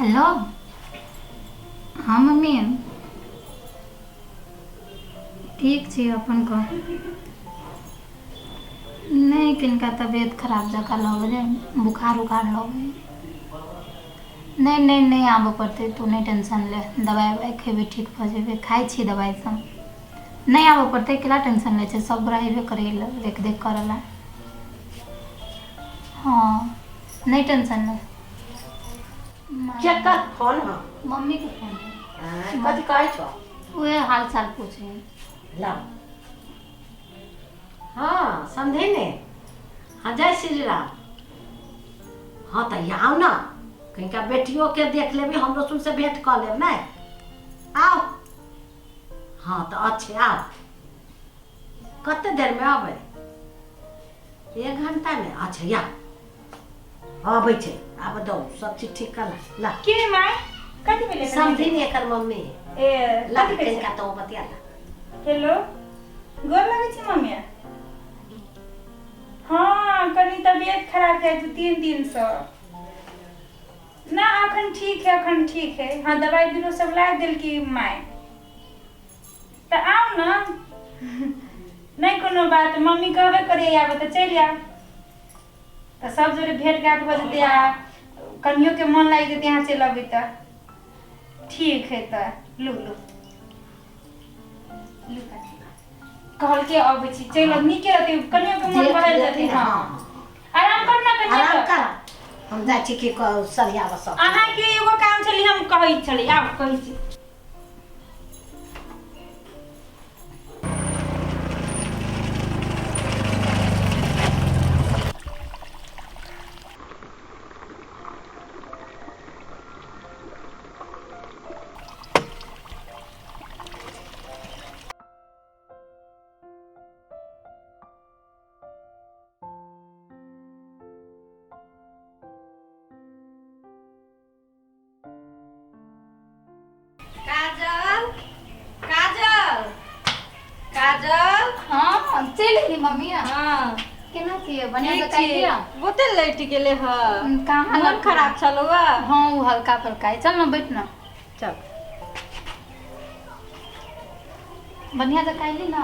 Hello. हँ mummy, ठीक छी, अपन कहू। नहि, किनका तबियत खराब जकाँ लगलै, बुखार उखार लगै। नहि नहि नहि आबऽ पड़तै, तू नहि टेंशन ले, दबाइ उबाइ खेबै ठीक भऽ जेबै, खाइ छी दबाइ सब। नहि आबऽ पड़तै, केला टेंशन लै छै, सब गोरा अयबे करै देख देख करऽ लए। हँ, नहि टेंशन ले। केकर फोन ह? मम्मी के फोन है। आँय, कथी कहै छौ? उहे हाल चाल पूछे। लाउ। हँ समझे ने। हँ, जय श्री राम। हँ तऽ आउ ने, कनिका बेटियोके देख लेबै, हमरो सुनसँ भेँट कऽ लेब ने। आउ। हँ तऽ अच्छे, आउ। कते देरमे अबै? एक घंटामे? अच्छा, या अबै छै। आब दौ सब चीज ठीक कर ला। के माय, कथी भेलै? समझी ने, एकर मम्मी। ए ला। कथी कहै कनिका छै? तो बतिया ला। हेलो, गोर लगै छी मम्मी। हँ, कनि तबियत खराब है 2-3 दिनसँ ना। अखन ठीक है, अखन ठीक है। हाँ, दवाई बीरो सब ला देलकी माय। तऽ आउ ने। नहि कोनो बात मम्मी, कहबे करियै आबै तऽ चलि आउ, तऽ सब जोड़े भेंट घाट भऽ जेतै आ कनियोके मन लागि जेतै। यहाँ चलि अबै तऽ ठीक है। तऽ लू लू लू, कहलकै अबै छी, चलि आउ, नीके रहतै, कनियोके मन देख बहल लेथिन। जेतै। हँ, आराम कर ना कनिया। आराम तऽ कर, हम जाइ छी की सरियाबऽ सब। अहाँके एगो काम छलै, हम कहै छली, आब कहै छी। काजल, काजल, काजल। हाँ, चलि एली मम्मी। हाँ। केना छियै? बढ़िआँ ठीक जकाँ छी। लिअ। बहुते लटि गेलै ह। कहाँ? मन खराब छलौ? हाँ, ओ हल्का फुल्का है। चल ना, बैठ ना। चल। बढ़िया जकाँ अयली ना?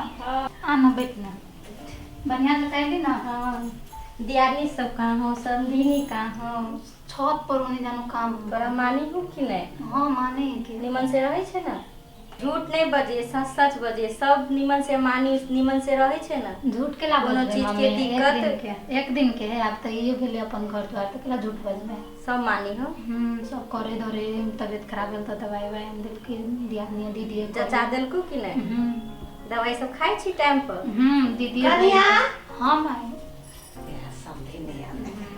आ ना, बैठ ना। बढ़िया जकाँ अयली ना? हाँ। दियादनी सब कहाँ हो? समधिनी कहाँ हो? छत पर ओने जानो काम। तोरा मानी हूँ कि नहि? हाँ, माने है कि। निमन से रहै छै ने? झूठ नहि बजे, सच सच बजे। सब निमन से मानी, निमन से रहै छै ने? झूठ केला कोनो बजबै चीज के मम्मी? एक दिक्कत? दिन के, एक दिन के है, आब तऽ इहे भेलै अपन घर द्वार, तऽ केला झूठ बजबै? सब मानी हो? सब करे धरे, तबियत खराब भेल तऽ दवाई उवाई आनि देलकै दियादनी, दीदी। जचा देलकू कि नहि? दवाई सब खाइ छी टाइम पर? दीदी। कनिया। हाँ माय। समझी नहि आबै।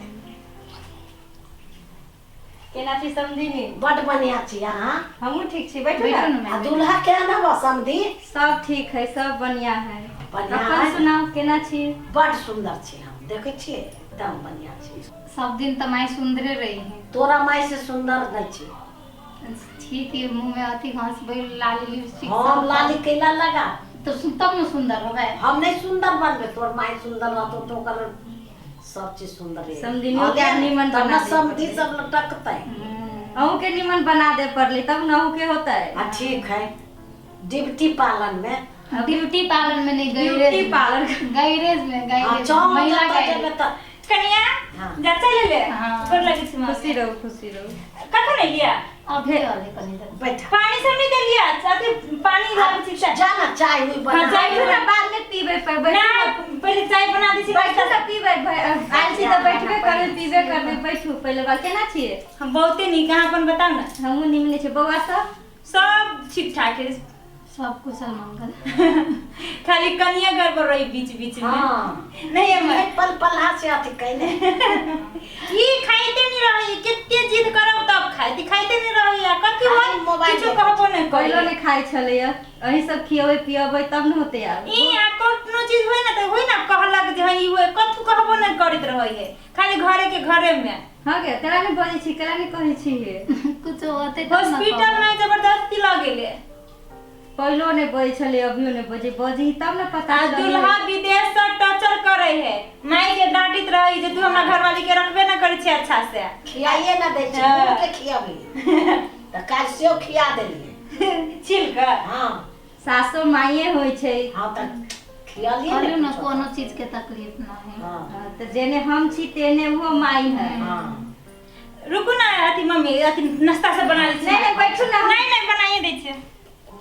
केना छी समधिनी? बड बढ़िया छी, अहाँ? हमहूँ ठीक छी, बैठू बैठू ने। ने। आ माय। दूल्हा के आनब समधी? सब ठीक है, सब बढ़िया है। बढ़िया अपन है। सुनाउ, केना छी? बड सुंदर छी हम, देखै छियै, एकदम बढ़िया छी। सब दिन तऽ माय सुन्दरे रही है। तोरा माय से सुंदर नहि छी। ठीक है, मुँह में अथी घसबै लाली लिपस्टिक हम सब। लाली कैला लगा? तो तब ने सुन्दर होबै। हम नहि सुंदर बनबै, तोर माय सुंदर रहतो तो ओकर सब चीज सुंदर रहे। समधिनियो के आब निमन तब बना ने दे समधी पड़तै। सब लटकतै। अहूँ के निमन बना दे पड़लै तब ने अहूँ के होतै। आ ठीक है, ड्यूटी पार्लर में। ब्यूटी पार्लर में नहीं, ब्यूटी गैरेज। पार्लर। गैरेज में। हाँ, गैरेज चल महिला जतऽ गैरेज। जेबै तऽ। कनिया। हाँ। जा, चलि ले। हाँ। गोर लगै छी मम्मी। खुशी रहू, खुशी रहू। कखन एलियै? अभी अभी कनी देर। बैठ। पानी सब नहि देलियै? अथी पानी लाबै छी चाय। जा ना, चाय हुई बना। हाँ, चाय बैठू ने, बाद में पीबै पर बैठू। ना, पहिले चाय बना दै छी। बैठू तऽ पीबै। आयल छी तऽ बैठबे करबै, पीबे करबै। बैठू पहिले। बात केना छियै? हम बहुते नीक, अहाँ अपन बताउ ने। हमहूँ निमने छी। बौआ सब? सब ठीक ठाक है। सब कुशल मंगल। खाली कनिया गड़बड़ रही बीच बीच में। हाँ। नहीं अम्मा। पल पल हाथ से अथी कैले। ई खाइते नहीं रही, कते जिद करब तब खाइ, खाइते नहीं रही। आ कथी खाली होय मोबाइल किछु देखै। कहबो नहीं पहिलो करी। नहि खाइ छलैया, अहीं सब खियबै पियबै तब ने होतै आब। ई आ कोनो चीज होय ना तऽ होय ना, कहलक जे हँ ई होय, कथू कहबो नहीं करैत रहै है, खाली घरे के घरे में। हँ गे, केना नहि बजै छी, केना नहि कहै छी हे? कुछ होते तब ना। हॉस्पिटल में जबरदस्ती लऽ गेलै। पहिलो नहि बजै छलै, अभियो नहि बजै। बजही तब ने पता आ चलै। दुल्हा विदेश से टॉर्चर करे है, माई के डांटित रही जे तू हमरा घरवाली के रखबे न करी। करै छै अच्छा से। खियाइए ना दै छै। हाँ। मुँह के खियाबी तऽ काल्हि सेहो खिया देलियै छील कऽ। हँ। सासो माइए होइ छै। हँ तऽ खियलियै कहलियौ ने ने कुछो। कोनो चीज के तकलीफ नहि है। हँ। हाँ, तऽ जेने हम छी तेने ओहो माई है। हँ। रुकू ना अथी मम्मी, अथी नाश्ता सब बना लै छी। नहीं, नहीं, बैठू ना। नहीं नहीं, बनाइए दै छियै।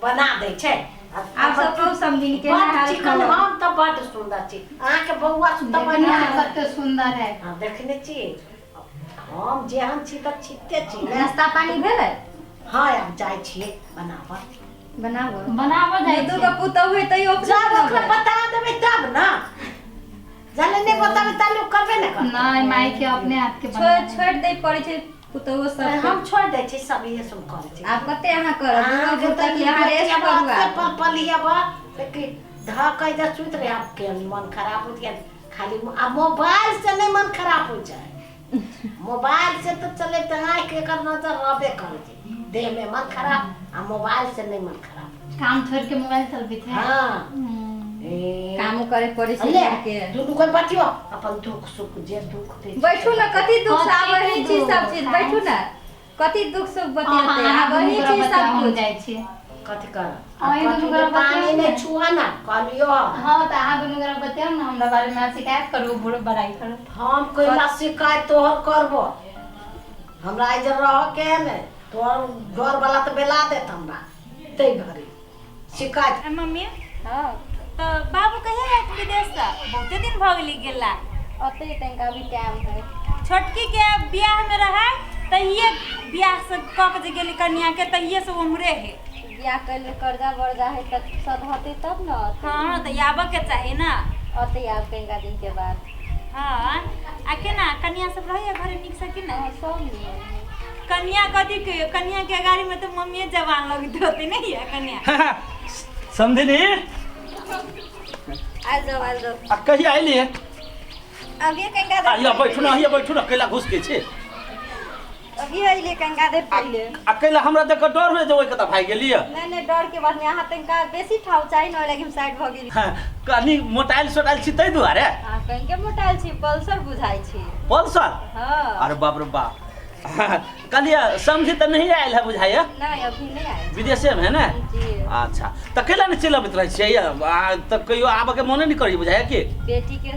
बना दै छै। आब सब कहू समझिन केना बड हाल चिकन। खबर? हम तऽ बड सुन्दर छी, अहाँके बौआ सब तऽ देखने बढ़िआँ छी कते सुन्दर है। हँ, देखने छी, हम जेहन छी तऽ छिते छी ने। नाश्ता पानी भेलै? हँ, आब जाइ छियै बनाबऽ। बनाबो। बनाबऽ जाइ दू छियै। गो पुतहु है तैयो अपने जब ओकरा बनबै। बता देबै तब ने, जाले नहि बताबै ताले ओ करबे ने करतै। नहीं, माई के अपने हाथ के छोड़ बनाबऽ। छोड़ दै पड़ै छै पुतहु सब। हम छोड़ि दै छी सब, इहे सब करै छी। आब कते अहाँ करब? अहाँके दुनू तऽ गोटा के अहाँ रेस्ट करू आब। पल पलियब कि धऽ कऽ इधर सुति रहे, आब के मन खराब हो गेल खाली। आ मोबाइल से नहि मन खराब होइ छै, मोबाइल से तऽ चले तऽ आँखि एकर नजर रहबे करै छै देहमे। मन खराब आ मोबाइल से नहि मन खराब। काम छोड़ के मोबाइल चलबैत है। हँ। हम्म। ए, कामो करे पड़ै छै ले घरके। दुनू कोइ बतियो अपन दुख सुख जे दुख दै छै। बैठू ने, कथी दुख कथी आब अहीं छी दुख? सब चीज। बैठू ने, कथी दुख सुख बतियेतै? अहाँ आब अहीं दुनू छी गोरा सब बताउ, हम कुछ। जाइ छियै। कथी करब? अहीं दुनू गोरा पानी बतियाउ नहि ने। छुआ ने कहलियो। हाँ तऽ अहाँ दुनू गोरा बतियाउ ने हमरा बारे में, शिकायत करू, बुरा बड़ाई करू। हम कैला शिकायत तोहर करबो? हमरा एहिजे रह के है ने, तोहर घर वाला तऽ बेला देत हमरा तै घड़ी शिकायत। आ मम्मी। हँ। तऽ बाबू कहिया आयत विदेशसँ? बहुते दिन भऽ गेली गेला। ओते तनिका अभी टाइम है। छोटकी के बियाह में रहै तहिये, बियाह से कऽ के जे गेली कनिया के, तहिये से उम्हरे है। बियाह कैले कर्जा वर्जा है तऽ सधते तब ने अतै। हाँ, तऽ आबऽ के चाही ने। अतै आब कनिका दिन के बाद। हाँ, आ केना कनिया सब रहैया घरे नीक से कि हाँ, नहि? सब निमन है। कनिया कथी के, कनिया के गाड़ी में तऽ मम्मीए जवान लगैत होते नहीं है कनिया। समधिनी। आयल जाओ, आयल जाओ। आ कहिया अयलियै? अभी कनिका देर। आइया बैठू ने, आइया बैठू ने, कैला घुस के छै? अभी अइले कनिका देर पहिले। आ कैला हमरा देख कऽ डर हुए जे ओहि कतऽ भागि गेलियै? नहीं नहीं, डर के बात नहीं। अहाँ तनिका बेसी ठाव चाही ने, ओहि लागि हम साइड भऽ गेली। हाँ, कनि मोटाइल सोटाइल छी ताहि दुआरे। अहाँ कनिके मोटायल छी, पल्सर बुझाइ छी। पल्सर? हाँ। अरे बाप रे बाप, कहलियै समझी तऽ नहीं आयल है बुझाइया। नहीं, अभी नहीं आयल। विदेशे में है ने? जी। अच्छा, तऽ कैला नहि चलि अबैत रहै छियै? आ, तऽ कहियो आबऽके मोने नहि करियै बुझाइया की? बेटी के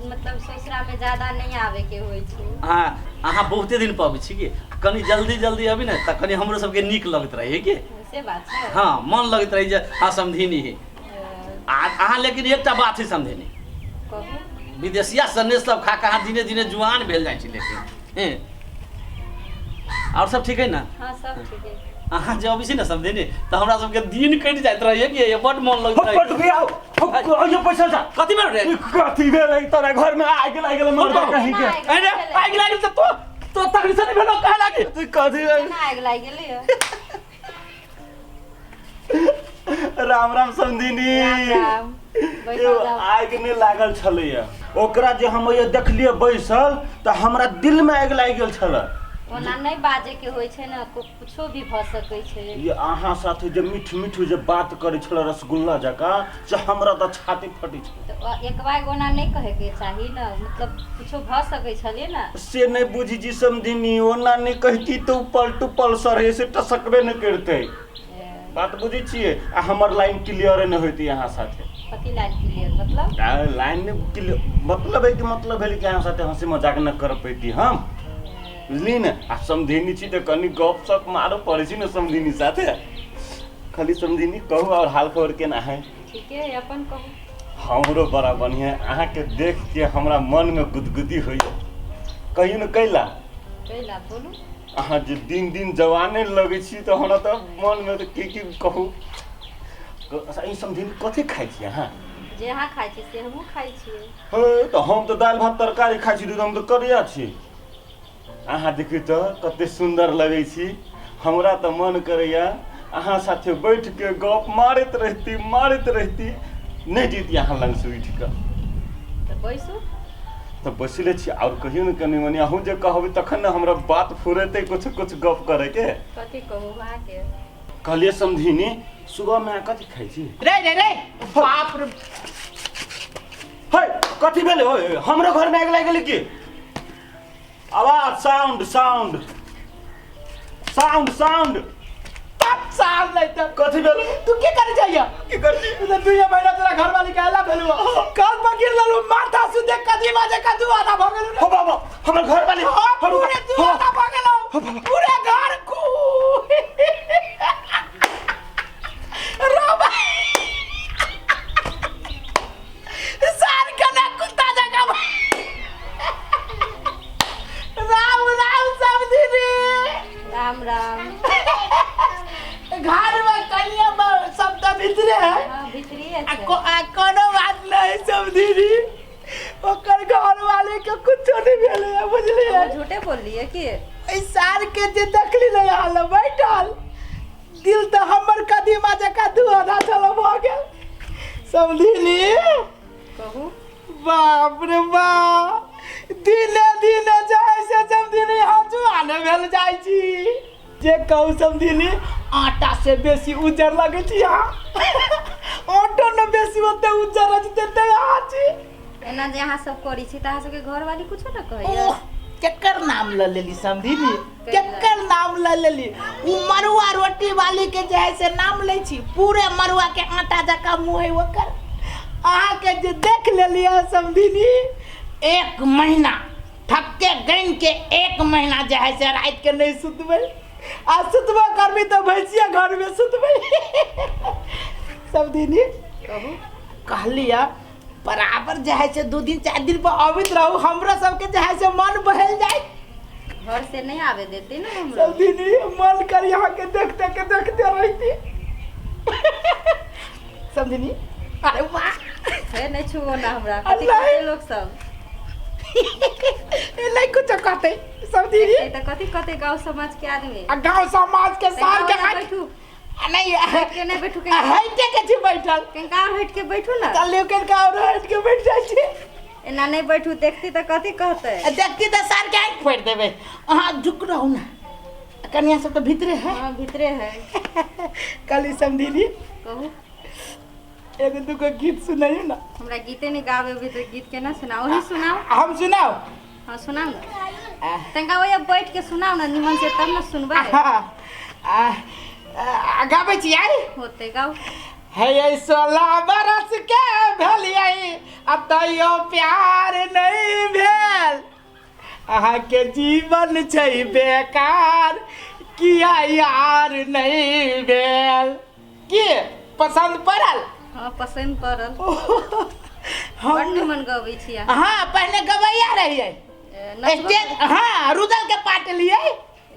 मतलब ससुरा में ज्यादा नहीं आवे के होइ छै। हाँ, अहाँ बहुते दिन पर अबै छी की, कनि जल्दी जल्दी अबी ने तऽ कनि हमरो सबके नीक लगैत रहै की। से बात छै। हाँ, मन लगैत रहै जे हाँ समधिनी है। आ अहाँ लेकिन एकटा बात है समधिनी। कहू। विदेशिया सन्देश सब खा कऽ अहाँ दिने दिने जुआन भेल जाइ छी लेकिन हें। आओर सब ठीक है ने? हाँ, सब ठीक है। अहाँ जे अबै छी ने समधिनी तऽ हमरा सबके दिन कटि जाइत रहैया कि बड्ड मन लगैत रहैया। पट गया हो, पैसा जा। कथी भेल रे? कथी भेलै? तोरा घर में आगि लागि गेल मर कहीं के। अरे, आगि लागि गेल तऽ तो तो तकलीफ से नहीं भेलो कहे लागी? तू कथी भेल? केना आगि लागि गेलै? राम राम समधिनी। राम राम, बैठल एगो जाउ। आगि नहि लागल छलैया, ओकरा जे हम ये देखलियै बैसल तऽ हमरा दिल में आगि लागि गेल छलै। ओना नहि बाजे के होइ छै ने, कुछो भी भऽ सकै छै। ये अहाँ साथे जे मीठ मीठ जे बात करै छलै रसगुल्ला जकाँ, से हमरा तऽ छाती फटै छलै। तऽ एक बार ओना नहि कहै के चाही ने, मतलब कुछो भऽ सकै छलै ने। से नहि बुझी जी समधिनी, ओना नहि कहती तऽ ओ पलटू पल्सर है से टसकबे नहि करतै। बात बुझै छियै? आ हमर लाइन क्लियर नहि होइतै अहाँ साथे। कथी लाइन क्लियर मतलब? आ लाइन नहि क्लियर मतलब है कि मतलब भेल कि अहाँ साथे हँसी मजाक नहि कर पैती हम, बुझली ने? आ समधिनी छी तऽ कनि गप सप मारऽ पड़ै छै ने समधिनी साथे। खाली समधिनी कहू, आओर हाल खबर केना है? ठीके है, अपन कहू। हमरो बड़ा बढ़िआँ। अहाँके देख के हमरा मनमे गुदगुदी होइए। कहियो ने कैला? कैला बोलू। अहाँ जे दिन दिन जवाने लगै छी तऽ हमरा तऽ मनमे तऽ की की कहू। अच्छा, ई समधिनी, कथी खाइ छी अहाँ? जे अहाँ खाइ छी से हमहूँ खाइ छियै। हे, तऽ हम तऽ दालि भात तरकारी खाइ छी, तऽ हम तऽ करिया छी। अहाँ देखियौ तऽ कते सुन्दर लगै छी। हमरा तऽ मन करैया अहाँ साथे बैठ के गप मारैत रहिती, मारैत रहिती, नहि जैती अहाँ लगसँ उठि कऽ। तऽ बैसू। तऽ बैसले छी। आओर कहियौ ने कनि मनि, अहूँ जे कहबै तखन ने हमरा बात फुरेतै कुछ कुछ गप करैके। कथी कहू अहाँके? कहलियै समधिनी, सुबहमे अहाँ कथी खाइ छी? रे रे रे, बाप रे! हे, कथी भेलै? हो, हमरो घरमे आगि लागि गेलै की? आवाज साउंड साउंड साउंड साउंड तब साल नहीं तब कथी भेल तू की करे जाइया की करছি तू तो दुइया महीना तोरा घर वाली कहला भेलु कल पकड़ लेलु माथा सुधे कदीमा जे कदू आधा भ गेलु हो बाबा हमर घर वाली हाँ, पूरे दू आधा भ गेलौ पूरे घर कु रोबा सार कना कुत्ता जका राम राम सब दीदी राम राम घर में कनिया में सब तो भीतरे है हाँ भीतरी आ है को- आ कोनो बात नहीं सब दीदी ओकर घर वाले के कुछो नहीं भेलै है बुझलियै झूठे बोललिए कि एहि सार के जे देखली नहीं हाल बैठल दिल तऽ हमर कदीमा जकाँ दू आधा छल भऽ गेल समझली कहू बाप रे बाप दिने दिने जाइ से समझली हँसुआ ने भेल जाइ छी जे कहू समझली आटा से बेसी उज्जर लगै छी अहाँ आटो ने बेसी ओते उज्जर अछि तेते अहाँ छी एना जे अहाँ सब करै छी तऽ अहाँ सबके घरवाली कुछो न कहैया ओह, केकर नाम ल लेली समधिनी केकर नाम ल लेली उ मरुआ रोटी वाली के जे है से नाम लै छी पूरे मरुआ के आटा जकाँ मुँह है ओकर अहाँके जे देख लेलियै समधिनी एक महीना थक्के गनि के एक महीना जे है से राति के नहीं सुतबै आ सुतबो करबी तऽ भैंसिया घरमे सुतबै समधिनी कहू कहलियै बराबर जे है से दू दिन चारि दिन पर अबैत रहू हमरो सबके जे है से मन बहल जाय घर से नहीं आवे देते ना हमरो सब दिन मन कर यहाँ के देखते के देखते रहती समझनी अरे वाह हे नहीं छुओ ना हमरा कथी अल्लाह। कहते लोग सब ए नहीं कुछ कहते समझनी ए तऽ कथी कहते गांव समाज के आदमी आ गांव समाज के सार के गाँव हाथ बैठू आ नहीं हट के नहीं बैठू आ हटे के छी बैठल कहीं और हट के बैठू ना चल लेकिन का और हट के बैठ जाइ छी एना नहीं बैठू देखती तऽ कथी कहते आ देखती तऽ सार के आँखि फोड़ि देबै अहाँ झुक रहू ना कनिया सब तऽ भीतरे है हाँ भीतरे है कहली समधिनी कहू एगो दूगो गीत सुनाइयो ना हमरा गीते नहीं गावे अभी तऽ गीत केना सुनाओ वही सुनाओ हम सुनाओ हाँ सुनाओ ना तनिका वही बैठ के सुनाओ ना निमन से तब ना सुनबै आ, आ, गाबै छी आइ होते गाओ हे 16 बरस के भेलियै आ तैयो प्यार नहि भेल अहाँके जीवन छै बेकार किया यार नहि भेल की पसन्द पड़ल हाँ पसंद पड़ल बड़ हम निमन गबै छी अहाँ हाँ पहिने गवैया रहियै ए, नचबो स्टेज हाँ रुदल के पार्ट लियै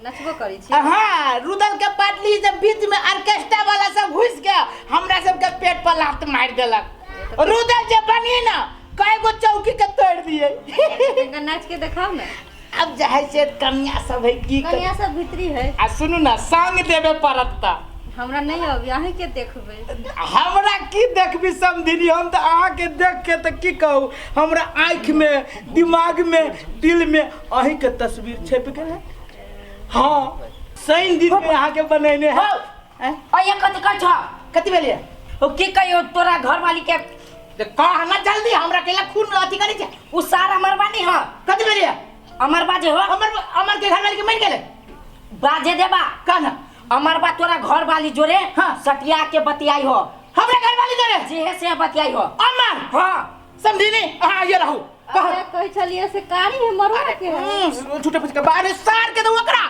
नचबो करै छी हाँ रुदल के पार्ट ली जब बीच में ऑर्केस्ट्रा वाला सब घुस के हमरा सबके पेट पर लात मारि देलक रुदल जे बनी ना कई गो चौकी के तोड़ दिए तनिका नाच के देखाउ ना अब जे है से कन्या सब है की कर- कनिया सब भीतरी है आ सुनू ना संग देबे पड़त त हमरा नहीं अभी अहीं के देखबै हमरा की देखबी समधिनी हम तऽ अहाँके देख के तऽ की कहू हमरा आँखि में दिमाग में दिल में अहीं के तस्वीर छपि गेल है हाँ शनि दिन में अहाँके बनेने है हैं? अये कथी कहै छ कथी भेलियै ओ की कहियो तोरा घरवाली के तऽ कह ना जल्दी हमरा केला खून अथी करै छै उ सारा मरबानी ह कथी भेलियै अमरबा जे हो अमर अमर के घरवाली के मरि गेलै बाजे देबा कह ना अमरबा तोरा घरवाली जोरे हाँ। सटिया के बतियाई हो हमरा घरवाली जोरे जेहे से बतियाई हो अमर हाँ समझी अहाँ ये रहू कह अरे कहै छलियै से कारी है मरुआ के है झूठे फूस के बारे सार के दू ओकरा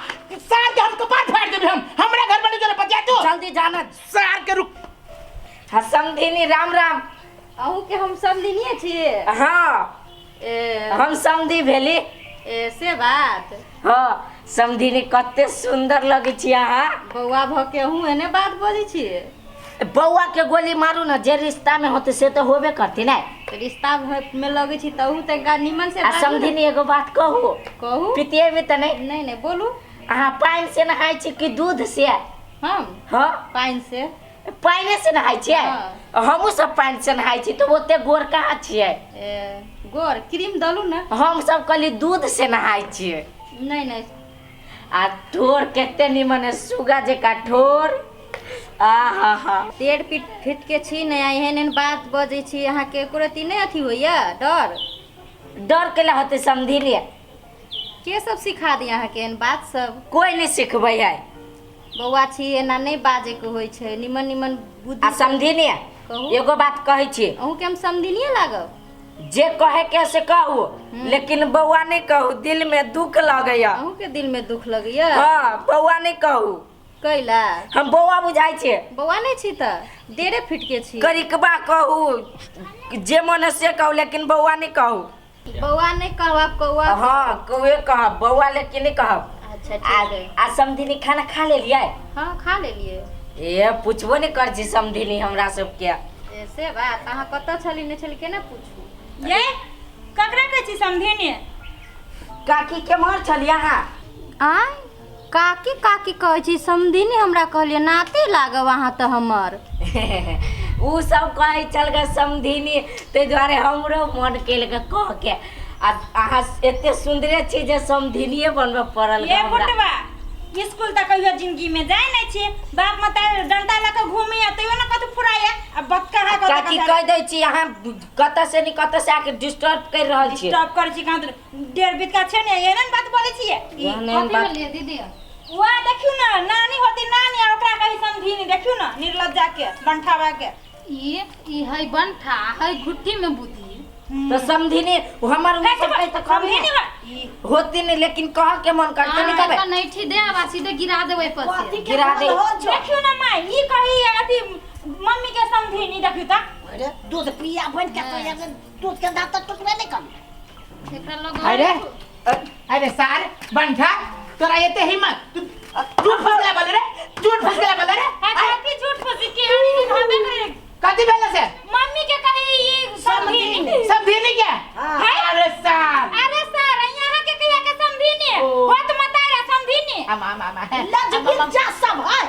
सार के हम कपार फाड़ देबे हम हमरा घर वाले जोरे बतिया तू जल्दी जाना सार के रुक हाँ समधिनी राम राम अहूँ के हम समधिनिये छियै हाँ ए, हम समधि भेली ए से बात हाँ समधिनी कते सुंदर लगै छी अहाँ बौआ भऽ के अहूँ एने बात बजै छियै बौआ के गोली मारू ना जे रिश्ता में होते से तो होबे करती ना तऽ रिश्ता में लगै छी तऽ अहूँ तनिका निमन से आ बाजू ने। समधिनी एगो बात कहू कहू पितियेबै तऽ नहीं नहीं नहीं बोलू अहाँ पानि से नहाय छी कि दूध से हम हाँ पानि से पानि से नहाय छियै हाँ। हमहूँ सब पानि से नहाय छी तऽ ओते गोर कहाँ छियै ए, गोर क्रीम दलू ना हम सब कहली दूध से नहाय छियै नहीं नहीं आ ठोर कते निमन है सुगा जकाँ ठोर आ हा हा टेढ़ पीट फिट के छी ने आ एहन एहन बात बजै छी अहाँके एको रत्ती नहि अथी होइया डर डर केला होते समधिनी के सब सिखा दी अहाँके एहन बात सब? कोई नहीं सिखबै है। बौआ छी, एना नहि बाजैके होइ छै, निमन निमन बुद्धि। आ समधिनी, कहू। एगो बात कहै छी। अहूँके हम समधिनिये लागब? जे कहे के से कहू, लेकिन बौआ नहीं कहू, दिल में दुख लगैया। अहूँके दिल में दुख लगैया? हाँ, बौआ नहीं कहू। कैला? हम बौआ बुझाइ छै। बौआ नहि छी तऽ डेढ़े फीट के छी। करिकबा कहू, जे मन है से कहू, लेकिन बौआ नहीं कहू। बौआ नहीं कहब, आप कौआ? हाँ, कौए कहब, बौआ लेकिन नहीं कहब। अच्छा आ ठीक है। आ समधिनी खाना खा लेलियै? हाँ, खा लेलियै। ए पुछबो नहीं कर छी समधिनी हमरा सबके। ए, से बात अहाँ कतऽ छली नहि छली केना पूछू? ये ककरा कहै छी समधिनी? काकी केम्हर छली अहाँ? आय काकी काकी कहै छी, समधिनी हमरा कहलियै, नाते लागब अहाँ तऽ हमर। उ सब कहै छल गे समधिनी, ताहि दुआरे हमरो मन केलक कह के। आ अहाँ एते सुन्दरे छी जे समधिनिये बनबऽ पड़ल ये गे हमरा। बुटवा स्कूल तक कहियो जिंदगी में जाय नहीं छी, बाप मतारी डंटा लऽ कऽ घूमी आ तैयो ना कतौ फुराया आ बतकहा कतौ। काकी कहि दै छी, अहाँ कतऽ से नहीं कतऽ से आके डिस्टर्ब करि रहल छी। डिस्टर्ब करै छी कहाँ? डेढ़ बीत का छै ने, एहन बात बोलै छियै ई। एहन एहन कथी बात भेलियै दीदी? वाह देखियौ ना, नानी होती नानी आ ओकरा कही समधिनी। देखियौ ना निर्लज्जा के, बंठावा के। ई ई है बंठा है घुट्ठी में बुद्धि। तो समधिनी हमर उ सब कहै तऽ कहबै समधिनी ने। बा ई होती नहीं, लेकिन कह के मन करते नहीं कहबै। अहाँ नैठी दे आ सीधे गिरा देबै पर से। कथी के गिरा दे। बोल हो जो? देखियौ ना माय, ई कही अथी मम्मी के समधिनी, देखियौ त। अरे दूध पिया बन के तो ये दूध के दांत टूटबे नहीं कर। एकरा लग अरे अरे सार बंठा, तोरा एते हिम्मत, तू झूठ फुसला बोले रे, झूठ फुसला बोले रे। आ कथी झूठ फुसी के हनी हबे करे? कथी भेल से? मम्मी के कही ई समधिनी। समधिनी के? हाँ। अरे सार, अरे सर यहाँ के कहिया के समधिनी? ओ। होत मतारा समधिनी। आमा आमा आमा लज बिज्जा सब है।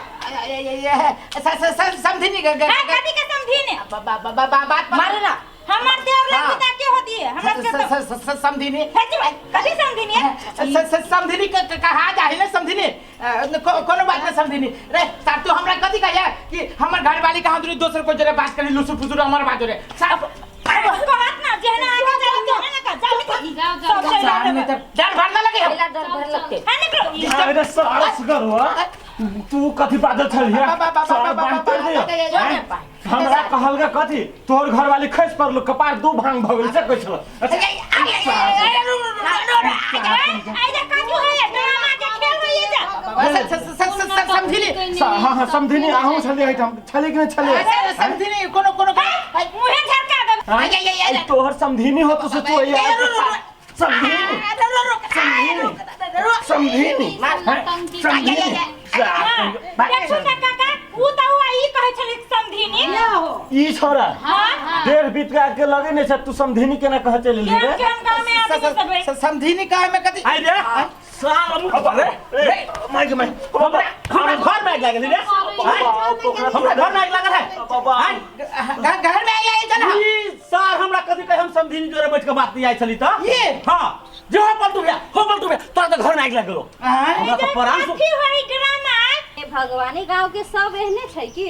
समधिनी हां, कथी के समधिनी? बात मारे ना। हमर देवर लग हाँ। पिता के होती है हमरा के तो समधिनी। हे जी भाई, कथी समधिनी है? समधिनी कहा जाहि ने समधिनी, कोनो बात नहीं समधिनी। रे साहब, तू हमरा कथी कहिया कि हमर घर वाली कहाँ दूरी दोसर को जरे बात करी लुसु फुसुर हमर बात रे साहब? कहत ना जेहना आगे जाई तेहना ना का जाओ निकलो। जाओ जाओ। सब चलि सामने आबै। तऽ डर भर ना लगे हम। पहला डर भर लगते। हां निकलो। अरे सारा सुगर हुआ, तू कथी बाजल छलियै? सार बांधते रहियै। हमरा कहल गे कथी तोहर घर वाली खसि पड़लो, कपार दू भांग भऽ गेल से कहै छल। अच्छा आई जा काजू है ड्रामा के खेल होइए जा। समधिनी। हाँ हाँ, समधिनी अहूँ छलियै एहिठाम, छलियै कि नहि छलियै? समधिनी कोनो कोनो मुहे झरका देब। हाँ? तोहर समधिनी हो तो से तू समधिनी समधिनी समधिनी समधिनी। देखू ना काका, ऊ त ऊ ई कहै छलै समधिनी। ई छोरा डेढ़ बीत के लगे नहीं छै, तू समधिनी केना कह चलि एलही केहन रे? केहन गाँव में आदमी सब है। समधिनी कहे में कथी? आई रे साला मुख अरे ए माइक माइक, हमरा हमरा घर में आगि लागल रे, हमरा घर में आगि लागल है। बाबा घर में आइल चल। ई सार हमरा कथी कहे, हम समधिनी जोरे बैठ के बात नहीं आई छली त। ये? हां, जे हो पलटू भैया, हो पलटू भैया, तोरा त घर में आगि लागल हो। हमरा त परान सु कथी होई ड्रामा? हे भगवान, गाँव के सब एहने छै की?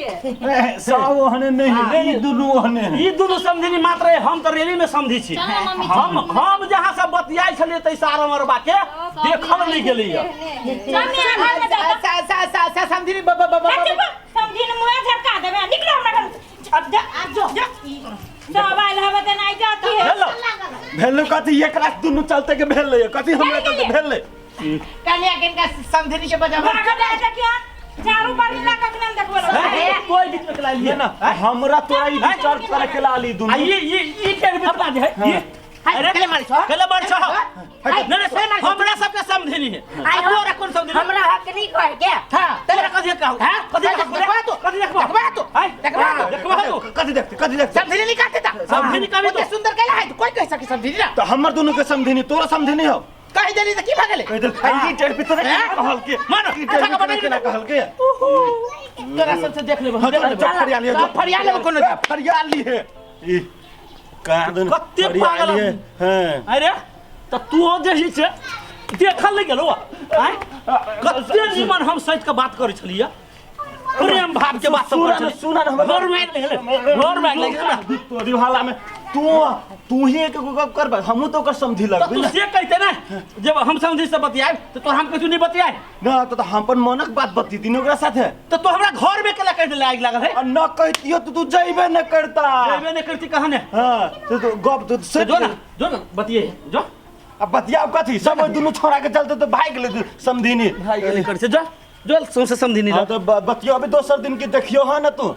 सब ओहने नहीं है, ई दुनू ओहने है। ई दुनू समधिनी मात्र है, हम त रेली में समधी छी। चल ना मम्मी। हम जहाँ सब बतियाइ छलियै तै सार हमर बाके देखल नहीं गेलै। मम्मी यहाँ घर में जाओ। समधिनी ब ब ब हे चुप, समधिनी मुहे झरका देबे, निकलो हमरा घर से। अब जा आ जो जा, सब आइल हवे त नहीं जाती है। हेलो भेल कथी एकरा दुनू चलते के भेल कथी हमरा चलते भेल? कन्या किनका समधिनी के बजाबो। भागल जाय देखियो, चारू बारी ला कखन हम देखबो लग। कोई बीच में चला लिए ना हमरा तोरा ई डिस्टर्ब करे के लाली आ दुनू। ये ये के बीच में है ये। अरे कले मारी छो? कले मारी छो? नहीं नहीं, हमरा सबके समधिनी है। आई तोरा कौन समधिनी? हमरा हक नहीं कहे के। हां, तोरा कथी कहू? हां, कथी देखबो? देखबा तू? कथी देखबो? देखबा तू? आय देखबा तू? देखबा तू? कथी देखते, कथी देखते? समधिनी नहीं काटते ता। समधिनी काटते ओते सुंदर कैला है, कोई कह सके समधिनी ना। तो हमर दुनू के समधिनी, तोरा समधिनी हो? कह देली त की भगले? कह देल। ई डेढ़ पितरे कहल के मानो, ई डेढ़ पितरे केना कहल के? तोरा सबसे देख लेबो। हाँ, देख लेबो। फरियाली है। फरिया लेबो कोनो। फरियाली है ई कहाँ दुनू कते पागल फरियाली है। हां अरे त तू जे ही छै देखल नहीं गेलो आय, कते निमन हम सच के बात करै छलियै, प्रेम भाव के बात सब सुना करै ना, छलियै। सुना ना हमरा। घर में आगि लागल, घर में आगि लागल। तोरी हाला में तू तू ही एक गप करबे, हमहूँ तो ओकर समझी तो लगबे तू ना। से कहते ना, जब हम समझी से बतियाए तो तोरा हम कुछ नहीं बतियाए ना तो हम अपन मनक बात बतीती ने ओकरा साथे। तो तू हमरा घर में केला कह देले आगि लागल है? आ न कहतियो तो तू जइबे न करता। जइबे न करती कहाँ ने? हाँ तो तू गप तो तो जो ना, जो ना बतिये जो। अब बतियाओ कथी सब ओइ दुनू छोड़ा के चलते तो भाग गेलै समधिनी। भाग गेलै कर से जो जो सौंसे समधिनी। हाँ तो बतियो अभी दोसर दिन के देखियो। हाँ ना तू।